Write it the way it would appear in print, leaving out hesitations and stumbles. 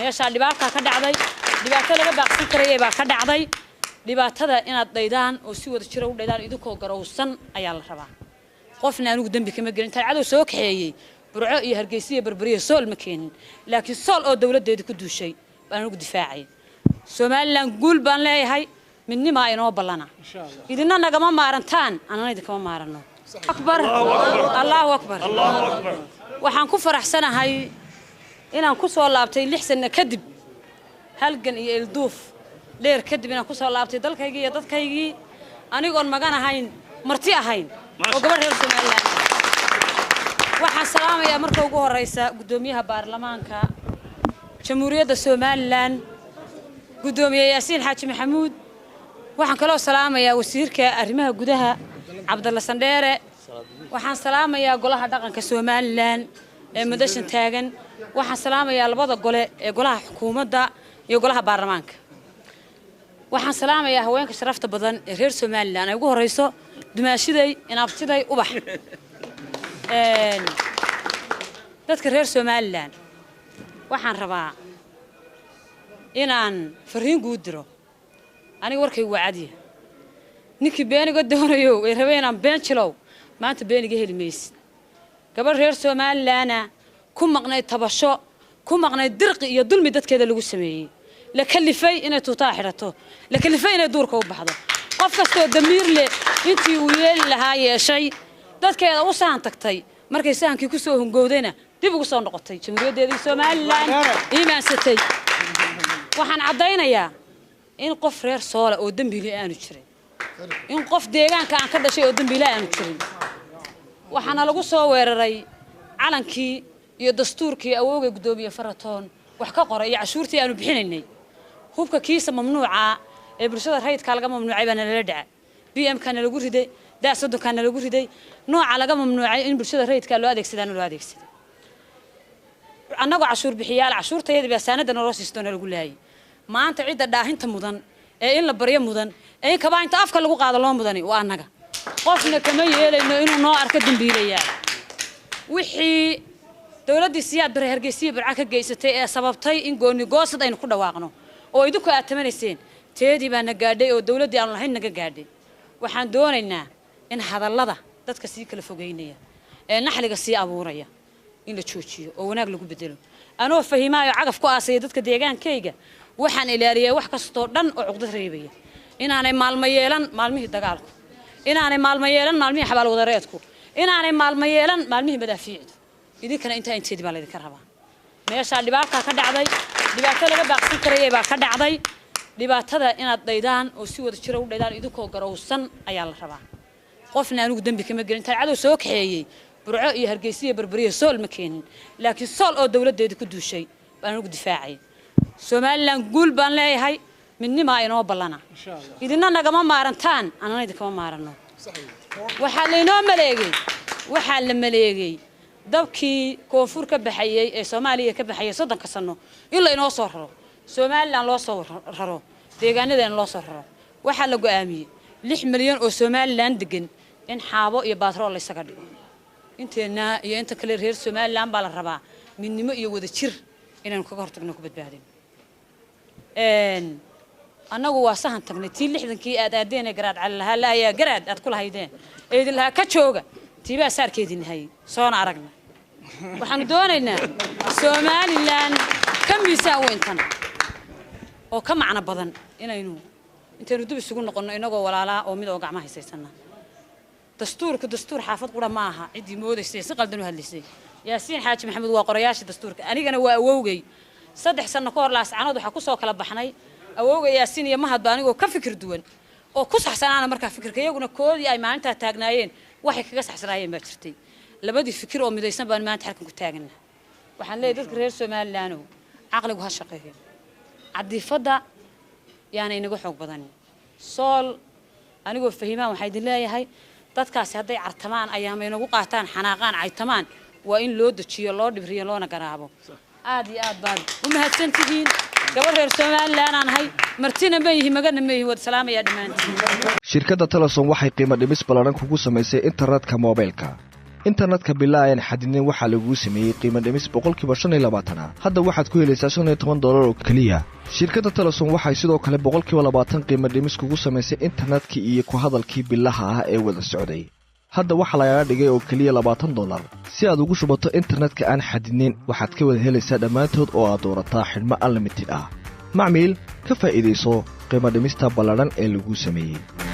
Meeshaa dhibaataa ka dhacday, dhibaato laga baaqsan karayay baa ka dhacday. Dhibaatada inaad dhaydaan oo si wada jira u dhaydaan idinkoo garowsan ayaa la rabaa. Qofna anigu dembi kama gelin. Intaan cadow soo kaxeeyey Burco iyo Hargeysa iyo Berberiya Sool ma keenin, laakiin Sool oo dowladdeedii ku duushay baan anigu difaacay. Somaliland guul baan leeyahay, midnimaa inoo ballana. Idina nagama maarantaan, annana idinkama maaranno. Akbar, Allahu akbar. Waxaan ku faraxsanahay inaan ku soo laabtay 6 sano kadib, halgan iyo ilduuf dheer kadib, inaan ku soo laabtay dalkaygii iyo dadkaygii, anigoon magan ahayn, marti ahayn oo gabadh reer Somaliland. Waxaan salaamayaa marka ugu horeysa guddoomiyaha baarlamaanka Jamhuuriyadda Somaliland, guddoomiye Yaasiin Xaaji Maxamuud. Waxaan kaloo salaamayaa wasiirka arrimaha gudaha, Cabdalla Sandheere. Waxaan salaamayaa golaha dhaqanka Somaliland ee madashan taagan. Waxaan salaamayaa labada gole ee golaha xukuumadda iyo golaha baarlamaanka. Waxaan salaamayaa haweenka sharafta badan ee reer Somaliland, ay ugu horeyso dumaashiday, inaabtiday, Ubax. Dadka reer Somaliland waxaan rabaa inaan fariin guud diro. Aniga warkaygu waa cadiya. Ninkii beeniga doonayo ay rabeen inaan been jilow, maanta beeniga heli maysid. Gabadh reer Somalilandna ku maqnayd tabasho, ku maqnayd dirqi iyo dulmi dadkeeda lagu sameeyey, la kalifay inay tuutaa xidhato, la kalifay inay duurka u baxdo, qof kastoo damiir leh intii uu yeeli lahaa yeeshay, dadkeeda u sahan tagtay, markay sahankii ku soo hungowdayna dib ugu soo noqotay jamhuuriyaddeedii Somaliland iimaansatay. Waxaan caddaynayaa in qof reer Soola oo dembiile aanu jirin, in qof deegaanka aan ka dhashay oo dembiile aanu jirin. Waxaana lagu soo weeraray calankii iyo dastuurkii awowgay guddoomiye Faratoon wax ka qoray iyo cashuurtii aanu bixinaynay. Hubka kiisa mamnuuca ee bulshada rayidkaa laga mamnuucay baa nalala dhaca. BM kana lagu riday, daa 30-kana lagu riday, nooca laga mamnuucay in bulshada rayidkaa loo adeegsadaana loo adeegsaday. Annagoo cashuur bixiyaal, cashuurtayadii baa saanada naloo siisto nalagu laayay. Maanta cidda dhaahinta mudan ee in la baryo mudan ee in kabaa inta afka lagu qaado loo mudani waa annaga. Qofna kama yeelayno inuu noo arko dembiilayaal. Wixii dowladdii Siyaad Bare Hargeysiya Burca ka geysatay ee sababtay in gooni goosad aynu ku dhawaaqno oo idinku aad tamanayseen, teedii baa na gaadhay oo dowladdii aanu lahayn naga gaadhay. Waxaan doonaynaa in hadallada dadka sii kala fogeynaya ee naxliga sii abuuraya in la joojiyo oo wanaag lagu bedelo. Anoo fahimaayo cagaf ku aasaya dadka deegaankayga, waxaan ilaaliyay wax kastoo dhan oo cuqdad reebaya, inaanay maalmo yeelan maalmihii dagaalku, inaanay maalmo yeelan maalmihii xabaalwadareedku, inaanay maalmo yeelan maalmihii madaafiicdu. Idinkana intaa inteedii baa laydinka rabaa. Meeshaa dhibaataa ka dhacday, dhibaato laga baaqsan karayay baa ka dhacday. Dhibaatada inaad dhaydaan oo si wada jira u dhaydaan idinkoo garowsan ayaa la rabaa. Qofna anigu dembi kama gelin. Intaan cadow soo kaxeeyey Burco iyo Hargeysa iyo Berberiya Sool ma keenin, laakiin Sool oo dowladdeedii ku duushay baan anigu difaacay. Somaliland guul baan leeyahay, midnimaa inoo ballana. Idina nagama maarantaan, annana idinkama maaranno. Waxaa laynoo maleegay, waxaa la maleegay dabkii koonfur ka baxayey ee Soomaaliya ka baxayay 30-ka sano in laynoo soo raro, Somaliland loo soo raro, deegaanadeena loo soo raro. Waxaa la go'aamiyey 6 milyan oo Somaliland degan in xaabo iyo baatrool laysaga dhigo. Inteenna iyo inta kale reer Somaliland baa la rabaa midnimo iyo wada jir inaynu kaga hortagno, ku badbaadino. Annagu waa sahan tagnay. Tii 60-kii aad aadeen ee Garaad Cali lahaa laayaa garaad aad ku lahaydeen ee idin lahaa ka jooga, tiibaa saarkeedii nahayay soona aragna. Waxaanu doonaynaa Somaliland ka miisaan weyntan oo ka macno badan inaynu intaynu dib isugu noqonno inagoo walaalaa oo mid oo gacmaha haysaysana. Dastuurku dastuur xaafad qura ma aha. Ciddii moodaysay si qaldan u hadlaysay, Yaasiin Xaaji Maxamuud waa qorayaashii dastuurka, anigana waa awowgay. 3 sano ka hor Laascanood waxaa kusoo kala baxnay awowgay Yaasiin iyo Mahadba, anigoo ka fikir duwan oo ku saxsanaana markaa fikirka, iyaguna koodii ay maalintaa taagnaayeen waxay kaga saxsanaayeen baa jirtay. Labadii fikir oo midaysan baan maanta halkan ku taaganaa. Waxaan leeyahay dadka reer Somalilandow, caqligu ha shaqeeyo, cadiifadda yaana inaga xoog badanin. Sool anigoo fahimaan waxaa idin leeyahay, dadkaasi hadday cartamaan, ayaama inagu qaataan, xanaaqaan, caytamaan, waa in loo dejiyo, loo dhibriyo, loona garaabo. Aad iyo aad baad u mahadsan tihiin. Gabadh reer Somaliland aan ahay, martina ma yihi, magana ma yihi. Wad salaamayaa dhammaantiin. Shirkadda Telesom waxay qiimo dhimis ballaadhan kugu samaysay internetka moobaylka. Internetka bilaa aan xadidnayn waxaa laguu sameeyey qiimo dhimis 25% ah. Hadda waxaad ku helaysaa $15 oo keliya. Shirkadda Telesom waxay sidoo kale 20% qiimo dhimis kugu samaysay internetkii iyo ku hadalkii bilaha ah ee wada socday. Hadda waxaa lagaga dhigay oo keliya $20. Si aad ugu shubato internetka aan xadidnayn, waxaad ka wada helaysaa dhammaantood oo aad doorataa xidhmo unlimited ah. Macmiil, ka faa'iidayso qiimo dhimista ballaadhan ee laguu sameeyey.